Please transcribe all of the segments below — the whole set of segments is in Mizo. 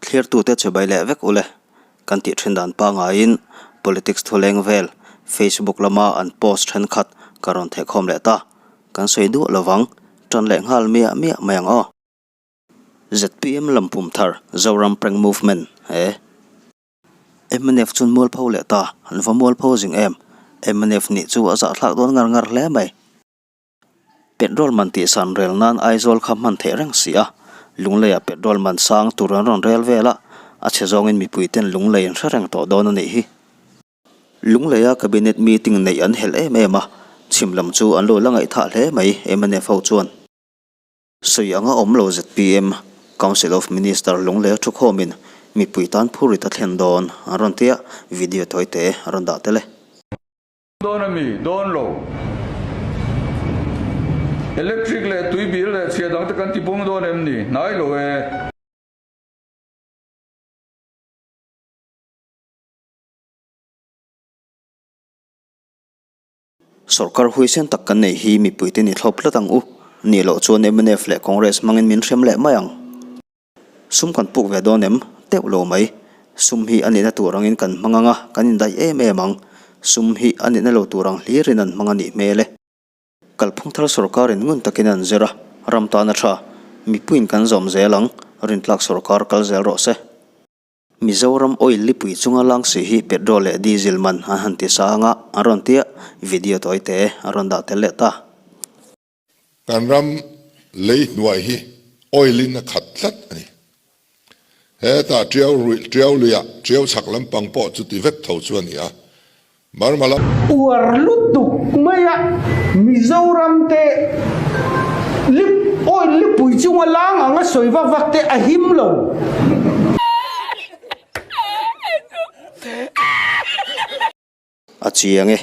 Thlirtute chibai leh vek ule. Kan tih thin dan pangaiin politics thuleng vel Facebook lama an post thenkhat ka rawn thehkhawm leh ta. Kan sawi duah lovang, tan leh nghal miah miah mai ang aw. Zpm lam pum thar Zoram Prank Movement he. Mnf chuan mualpho leh ta, an va mualpho zing em. Mnf nih chu a zahthlak dawn ngar ngar hle mai. Petrol man tihsan rel nan Aizawl kha hman theih reng si a, Lungleiah petrol man sang tur an rawn rel vel a, a chhe zawngin mipuiten Lunglei an hre reng tawh dawn a nih hi. Lungleia Cabinet meeting neih an helh em em a, chhim lam chu an lo la ngaihthah hle mai mnf ho chuan. Sawi anga awm lo zpm, Council of Minister Lungleia thukhawmin mipui tan phurit a thlen dawn an rawn tia, video tawite a rawn dah tel e. Dawn a mi? Dawn lo. Electric leh tui bil leh chhia dang te kan ti pung dawn em ni? Hnai lo e. Sorkar huaisen tak kan nei hi mipuite ni thlawp tlat ang u. Nih loh chuan mnf leh Congress hmangin min hrem leh mai ang. Sum kan puk ve dawn em? Teuh lo mai. Sum hi a nihna tur angin kan hmang ang a, kan indaih em em ang. Sum hi a nihna lo tur ang hlirin an hmang a nih hmel e. Kalphung thar sorkarin ngun takin an zir a, ram tan a tha. Mipuiin kan zawm zel ang, rintlak sorkar kal zel rawh se. Mizoram oil lipui chunga lang si hi petrol leh diesel man an han ti sang a, an rawn tia, video tawi te a rawn dah tel leh ta. Kan ram lei hnuai hi oil in a khat tlat a ni. Hetah Tiau ruih Tiau luiah Tiau chhak lampang pawh chuti vek tho chu a ni a. Burma lam. Uar lutuk mai a Mizoram te lip oil lipui chunga lang anga sawi vak vak te a him lo. A chiang e.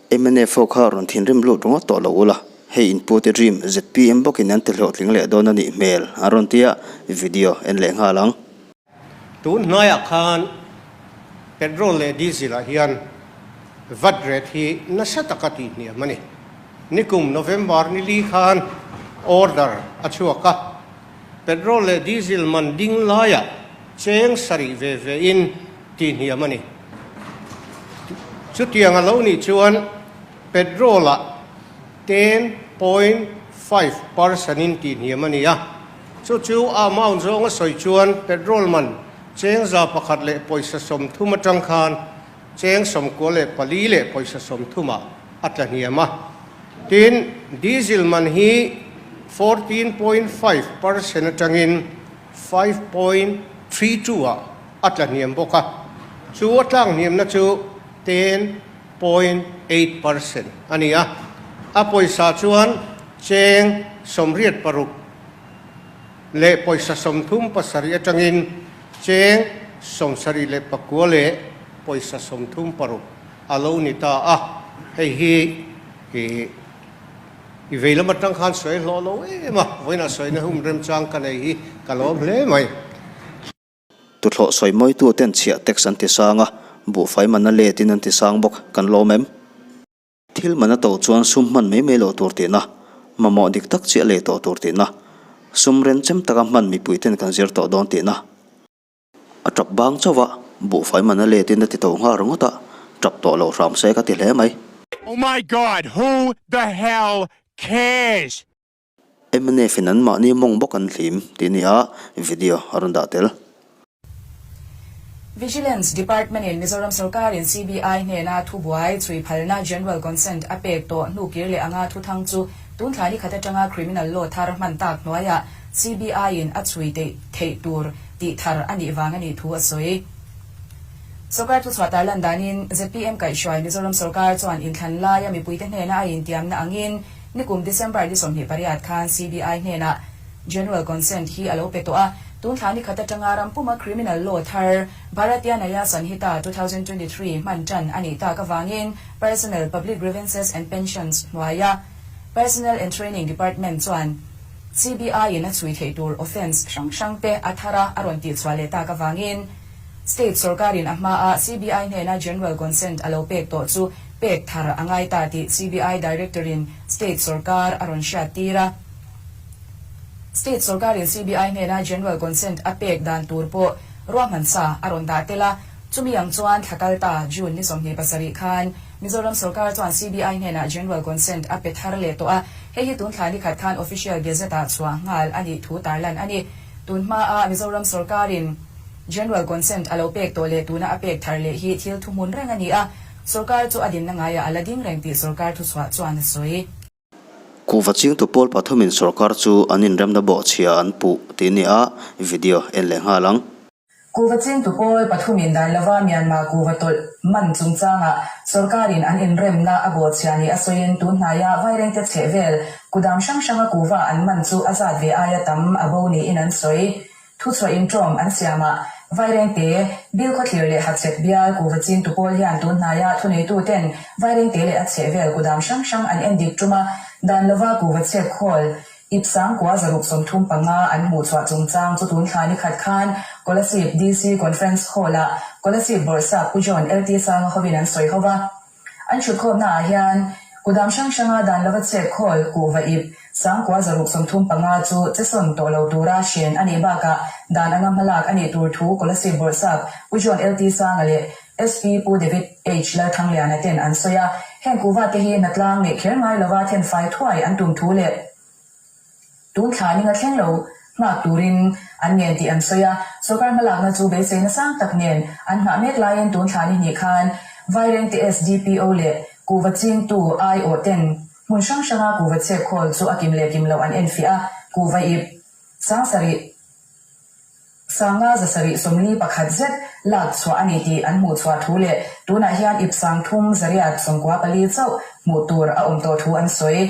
Mnf ho kha rawn thinrim lut ringawt tawh lo ula, hei inpute dream zpm bawkin an ti hlawhtling leh dawn a nih hmel an rawn tia, video en leh nghal ang. Tun hnuaiah khan petrol leh diesel ah hian vat rate hi nasa taka tihhniam a ni. Nikum November ni li khan order a chhuak a, petrol leh diesel man ding laiah cheng sarih ve ve in tihhniam a ni. Chutiang a lo nih chuan petrol-ah 10.5 percent in tihhniam a ni a, chu chu a amount zawng a sawi chuan petrol man cheng 130 atang khan cheng 94.30 ah a tla hniam a. Tin, diesel man hi 14.5 percent atangin 5.32 ah a tla hniam bawk a, chu a tlak hniamna chu 10.8 percent a ni a, a pawisa chuan cheng 86.37 atangin cheng 79.36 a lo ni ta a, hei hi ih i vei lam atang khan sawi hlawh lo em a, vawiinah sawina hun remchang ka nei hi ka lawm hle mai. Tuthlawh sawi mawitu ten chhiah tax an ti sang a, buhfai man a let in an ti sang bawk, kan lawm em? Thil man a to chuan sum hman mai mai loh tur tihna, mamawh dik tak chiah lei tawh tur tihna, sum renchem taka hman mipui ten kan zir tawh dawn tihna. A tap bang chauh a, buhfai man a let in a ti to nghal ringawt a, tap tawh loh hram se ka ti hle mai. Oh my God, who the hell cares? Mnf in an mahni mawng bawk an hlim tih nia video a rawn dah tel. Vigilance Department in Mizoram sorkarin CBI hnena thubuai chhui phalna General Consent a pek tawh hnu kir leh anga thuthang chu tun thla ni khat atanga Criminal Law thar hman tak hnuaiah CBI in a chhui theih tur tih thar a nih vang a nih thu a sawi. Sorkar thuchhuah tarlan danin zpm kaihhruai Mizoram sorkar chuan inthlan laia mipuite hnena a intiamna angin Nikum December ni 28 khan CBI hnenah General Consent hi a lo pe tawh a, tun thla ni khat atanga ram puma Criminal Law thar Bharatiya Nyaya Sanhita 2023 hman tan a nih tak avangin Personnel, Public Grievances and Pensions hnuaia Personnel and Training Department chuan CBI in a chhui theih tur offence hrang hrang te a thar a a rawn tihchhuah leh tak avangin State sorkarin a hmaa CBI hnena General Consent a lo pek tawh chu pek thar a ngai ta tih CBI Director-in State sorkar a rawn hriat tir a. State sorkarin CBI hnena General Consent a pek dan tur pawh Ruahman sa a rawn dah tel a, chumi ang chuan thla kal ta June ni 27 khan Mizoram sorkar chuan CBI hnenah General Consent a pe thar leh tawh a, hei hi tun thla ni khat khan Official Gazette-ah chhuah nghal a nih thu tarlan a ni. Tun hmaa Mizoram sorkarin General Consent a lo pek tawh leh tuna a pek thar leh hi thil thuhmun reng a ni a, sorkar chu a dinna ngaiah a la ding reng tih sorkar thuchhuah chuan a sawi. Kuhva chingtu pawl pathumin sorkar chu an inremna bawhchhia an puh tih ni a, video en leh nghal ang. Kuhva chingtu pawl pathumin dan lova Myanmar kuhva tawlh man chungchangah sorkarin an inremna a bawhchhia ni a sawiin tun hnaia Vairengte chhehvel kudam hrang hranga kuhva an man chu a zat ve aia tam a bo niin an sawi. Thuchhuah inṭawm an siamah Vairengte, Bilkhawthlir leh Hachhek bial kuhva chingtu pawl hian tun hnaia thuneituten Vairengte leh a chhehvel kudam hrang hrang an endik ṭum a, dan lova kuhva chhek khawl ip sangkua zaruk 35 an hmuhchhuah chungchang chu tun thla ni khat khan Kolasib DC Conference Hall-ah Kolasib Bawrhsap Pu John LT Sanga hovin an sawi ho va. An hrutkhawmnaah hian kudam hrang hranga dan lova chhek khawl kuhva ip sangkua 635 chu chesawn tawh lo tura hren a nih bakah dan anga hmalak a nih tur thu Kolasib Bawrhsap Pu John LT Sanga leh SP Pu David H Lalthangliana ten an sawi a. Heng kuhva te hi hnatlang neih kher ngai lova thenfai thuai an tum thu leh Tun thla ninga thleng lo nghak turin an ngen tih an sawi a, sorkar hmalakna chu beiseina sang tak nen an nghah mek laiin tun thla ni hnih khan Vairengte SDPO leh kuhva chingtu aiawh ten hmun hrang hranga kuhva chhek khawl chu a kim leh kim loh an enfiah a, kuhva ip 7000 541 zet lak chhuah a ni tih an hmuh chhuah thu leh tunah hian ip 3894 chauh hmuh tur a awm tawh thu an sawi.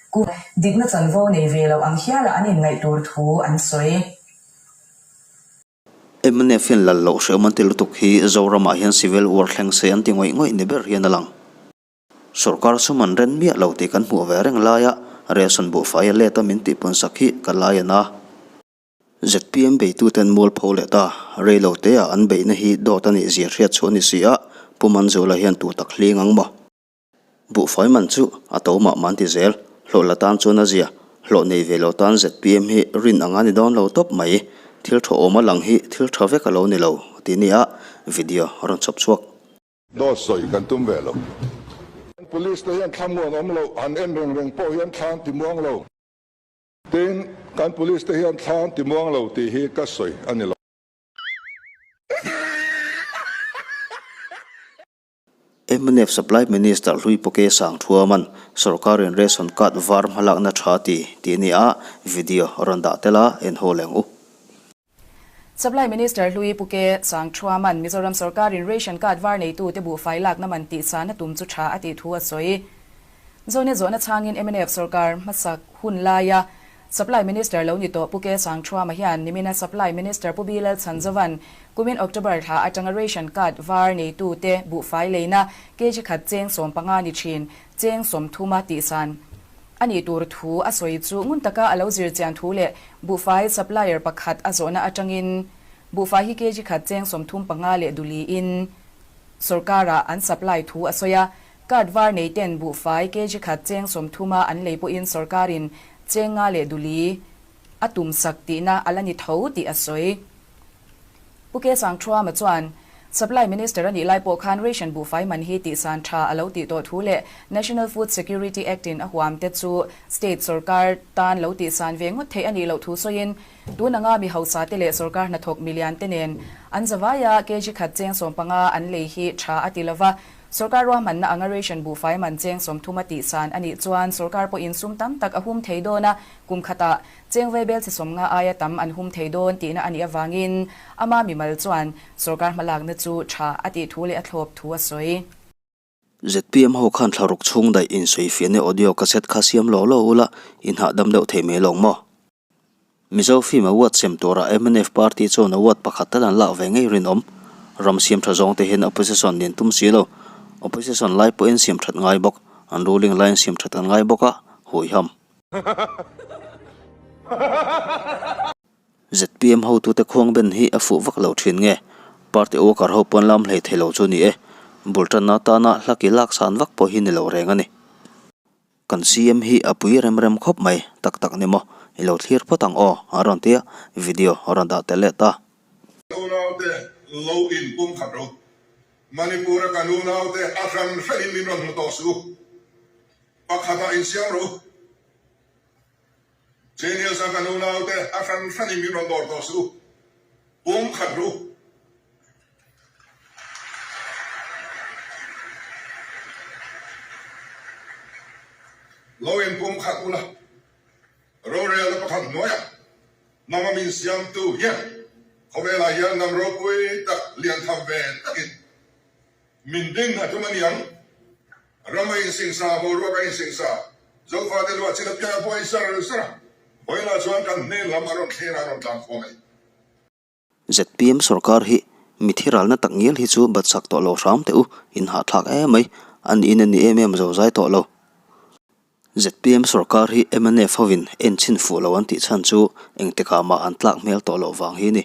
Ku dikna chanvo nei ve lo ang hiala an inngaih tur thu an sawi. Mnf hian lal loh hrehawm an ti lutuk hi Zoramah hian civil war thleng se an ti ngawih ngawih ni ber hian a lang. Sorkar sum an ren miah lo tih kan hmuh ve reng laia ration buhfai a let a min tihpun sak hi ka lai a na. Zpm beituten mualpho leh ta, rei lo te ah an beihna hi dawt a nih zia hriat chhuah a ni si a, Pu Manzula hian tu tak hling ang maw? Buhfai man chu a to mah mah an ti zel. Hlawh la tan chuan a zia. Hlawh nei ve lo tan zpm hi rin anga ni dawn lo tawp mai. Thil tha awm a lang hi thil tha vek a lo ni lo tih nia video a rawn chhawp chhuak. Dawt sawi kan tum ve lo. Police te hian thlamuan awm loh han en reng reng pawh hian thla an ti muang lo. Tin, kan police te hian thla an ti muang lo tih hi ka sawi a ni lo. Mnf Supply Minister Hlui Poke Sangthuaman sorkarin ration card var hmalakna tha ti tih a ni a, video a rawn dah tel a, en haw leng u. Supply Minister Hlui Puke Sangthuaman Mizoram sorkarin ration card var neitute buhfai lakna man tih chana tum chu tha a tih thu a sawi. Zawhna zawhna chhangin mnf sorkar hmasak hun laia Supply Minister lo ni tawh Pu Ke Sangthuama hian nimina Supply Minister Pu Bilal Chhanzovan kumin October thla atanga ration card var neitute buhfai leina kg khat cheng 15 ni thin cheng 30 a tihsan a nih tur thu a sawi chu ngun taka a lo zir chian thu leh buhfai supplier pakhat a zawhna atangin buhfai hi kg khat cheng 35 leh duliin sorkara an supply thu a sawi a. Card var nei ten buhfai kg khat cheng 30 a an lei pawhin sorkarin cheng nga leh duli a tum sak tihna a la ni tho tih a sawi. Pu Ke Sangthuama chuan Supply Minister a nih lai pawh khan ration buhfai man hi tihsan tha a lo tih tawh thu leh National Food Security Act in a huam te chu state sorkar tan lo tihsan ve ngawt theih a nih loh thu sawiin tun anga mi hausa te leh sorkar hnathawk milian te nen an zavaia kg khat cheng 15 an lei hi tha a ti lova. Sorkar ruahmanna anga ration buhfai man cheng 30 a tihsan a nih chuan sorkar pawhin sum tam tak a hum thei dawn a, kum khatah cheng vaibel chi 50 aia tam an hum thei dawn tihna a nih avangin ama mimal chuan sorkar hmalakna chu tha a tih thu leh a thlawp thu a sawi. Zpm ho khan thlaruk chhung daih insawifiahna audio cassette kha siam law law ula, inhahdam deuh thei mai lawng maw? Mizo film award sem turah mnf party chuan award pakhat tal an lak ve ngei rinawm. Ram siam tha zawng te hian opposition nen tum si lo. Opposition lai pawhin siam that ngai bawk, an ruling laiin siam that an ngai bawk a, huiham. Zpm hotute khuang ben hi a fuh vak lo thin nge? Party worker ho pawn lam hlei thei lo chu ni e. Bul tanna atana hla ki lak san vak pawh hi ni lo reng a ni. Kan CM hi a pui rem rem khawp mai, tak tak ni maw? I lo thlir phawt ang aw, a rawn ti a, video a rawn dah tel leh ta. Unau. te lo inpumkhat rawh u. Manipur-a kan unaute a hran hranin min rawn hmu tawh suh u. Pakhatah insiam rawh u. Genius-a kan unaute a hran hranin min rawn dawr tawh suh u. Pumkhat rawh u. Lo inpumkhat ula, rorelna pakhat hnuaiah hnama min siamtu hian khawvelah hian hnam ropui tak lian tham ve takin min ding a tum a ni ang. Ram a insingsa, boruak a insingsa, Zofate luah chin apiang a buai zar zar a, vawiinah chuan kan hnen lam a rawn thlen a, a rawn tlang khawm a ni. ZPM sorkar hi mithi ralna tak ngial hi chu bat sak tawh lo hram teh u, in hahthlak em mai, a niin a ni em em zo zai tawh lo. ZPM sorkar hi mnf hovin en chhin fuh lo an tih chhan chu engtikah mah an tlak hmel tawh loh vang hi a ni.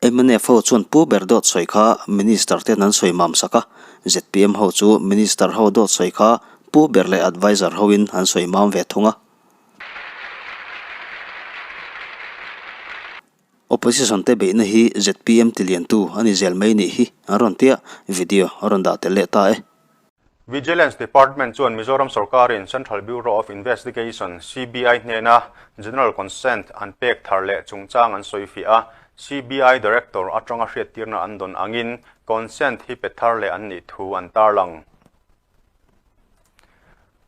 Mnf ho chuan pu ber dawt sawi kha minister ten an sawi mam sak a, ZPM ho chu minister ho dawt sawi kha pu ber leh adviser hoin an sawi mam ve thung a. Opposition te beihna hi zpm tiliantu a ni zel mai nih hi an rawn tia, video a rawn dah tel leh ta e. Vigilance Department chuan Mizoram sorkarin Central Bureau of Investigation, CBI, hnena General Consent an pek thar leh chungchang an sawifiah a, CBI Director atanga hriattirna an dawn angin consent hi pe thar leh an nih thu an tarlang.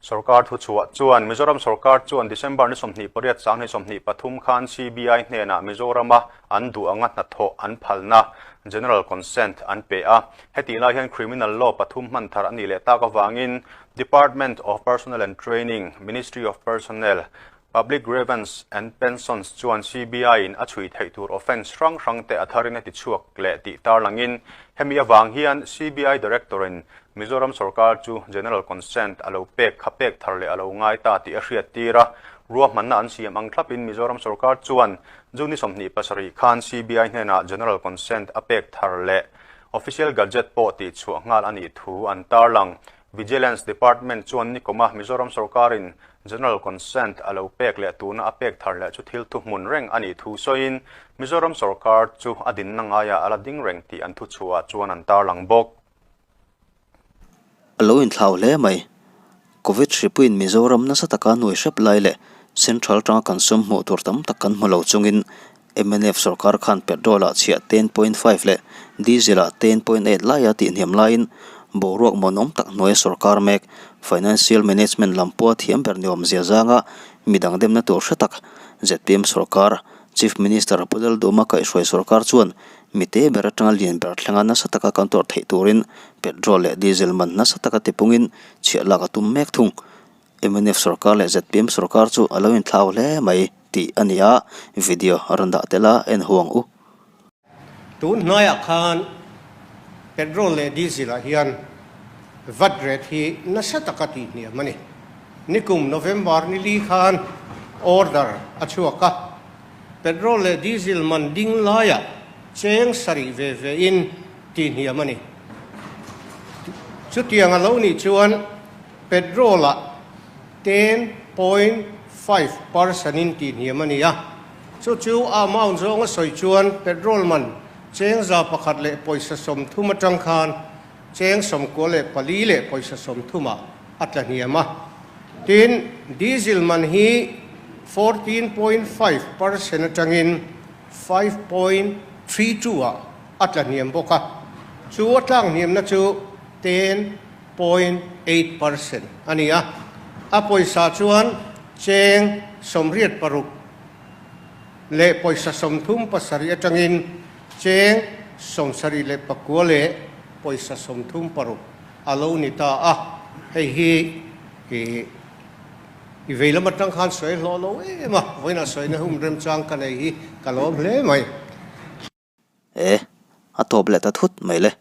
Sorkar thuchhuah chuan Mizoram sorkar chuan December ni 28 sanghnih 23 khan CBI hnenah Mizorama an duh anga hnathawh an phalna, General Consent, an pe a. Hetih lai hian Criminal Law pathum hman thar a nih leh tak avangin Department of Personnel and Training, Ministry of Personnel, Public Grievance and Pensions chuan CBI-in a chhui theih tur offence hrang hrangte a tharin a tichhuak leh tih tarlangin hemi avang hian CBI Director-in Mizoram sorkar chu General Consent a lo pek kha pek thar leh a lo ngai ta tih a hriattir a. Ruahmanna an siam ang thlapin Mizoram sorkar chuan June ni 27 khan CBI hnenah General Consent a pek thar leh Official Gazette pawh tihchhuah nghal a nih thu an tarlang. Vigilance Department chuan nikawma Mizoram sorkarin General Consent a lo pek leh tuna a pek thar leh chu thil thuhmun reng a nih thu sawiin Mizoram sorkar chu a dinna ngaiah a la ding reng tih an thuchhuah chuan an tarlang bawk. A lo inthlau hle mai. Covid hripuiin Mizoram nasa taka nuai hrep lai leh Central atanga kan sum hmuh tur tam tak kan hmu lo chungin Mnf sorkar khan petrol-ah chhiah 10.5 leh diesel-ah 10.8 laia tihhniam laiin boruak muanawm tak hnuaia sorkar mek financial management lam pawha thiam ber ni awmzia zanga midang demna tur hre tak zpm sorkar Chief Minister Pu Lalduma kaihhruai sorkar chuan mite ber atanga lian ber thlenga nasa taka kan tawrh theih turin petrol leh diesel man nasa taka tipungin chhiah lak a tum mek thung. Mnf sorkar leh zpm sorkar chu a lo inthlau hle mai tih a ni a, video a rawn dah tel a, en huang u. Tun hnaiah khan petrol leh diesel ah hian vat rate hi nasa taka tihhniam a ni. Nikum November ni li khan order a chhuak a, petrol leh diesel man ding laiah cheng sarih ve ve in tihhniam a ni. Chutiang a lo nih chuan Petrol-ah 10.5 percent-in tihhniam a ni a, chu chu a amount zawnga sawi chuan petrol man cheng 101 leh pawisa 30 atang khan cheng 94 leh pawisa 30-ah a tla hniam a. Tin, diesel man hi 14.5 percent atangin 5.32-ah a tla hniam bawk a, chu a tlak hniamna chu ten 0.8 percent a ni a, a pawisa chuan cheng 86 leh pawisa 37 atangin cheng 79 leh pawisa 36 a lo ni ta a, hei hi i vei lam atang khan sawi hlawh lo em a, vawiinah sawina hun remchang ka nei hi ka lawm hle mai. E, a tawp leh ta thut mai le.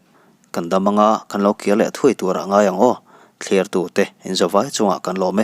Kan dam anga kan lo kir leh thuai turah ngai ang aw, thlir tute inzawvai chungah kan lawm e.